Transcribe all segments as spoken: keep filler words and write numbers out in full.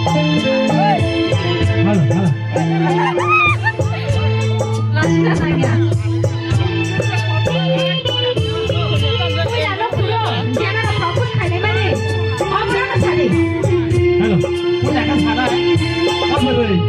Hello, hello. Hello, punya kan sana? Apa nih?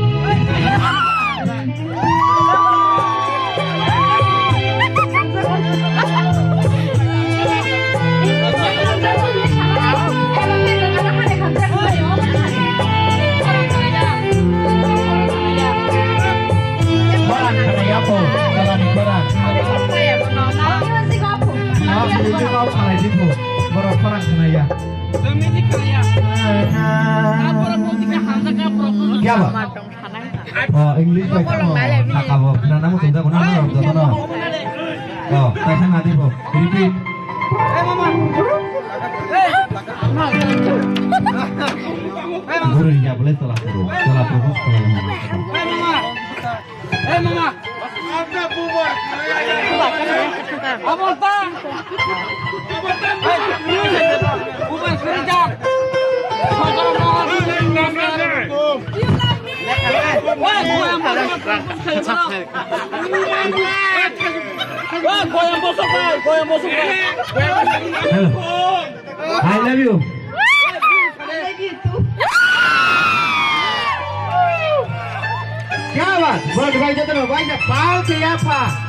Khorang khwnai ya po, dalani khorang. Ah, music off khalai di po. Borok khorang khwnai ya. Kya ba? Oh, English bai tamo. Saka bo. Na namo tungda ko na na rok joto no. Oh, kaisa na di po. Repeat. Guru ya boleh salah guru. Salah guru. Hey, mama. Abota. Bubar kerja. Goyang bosok bai, goyang bosok bai. Hello. I love you. Kya baat? Bol bhai, jotno bhai, pal se ya pa.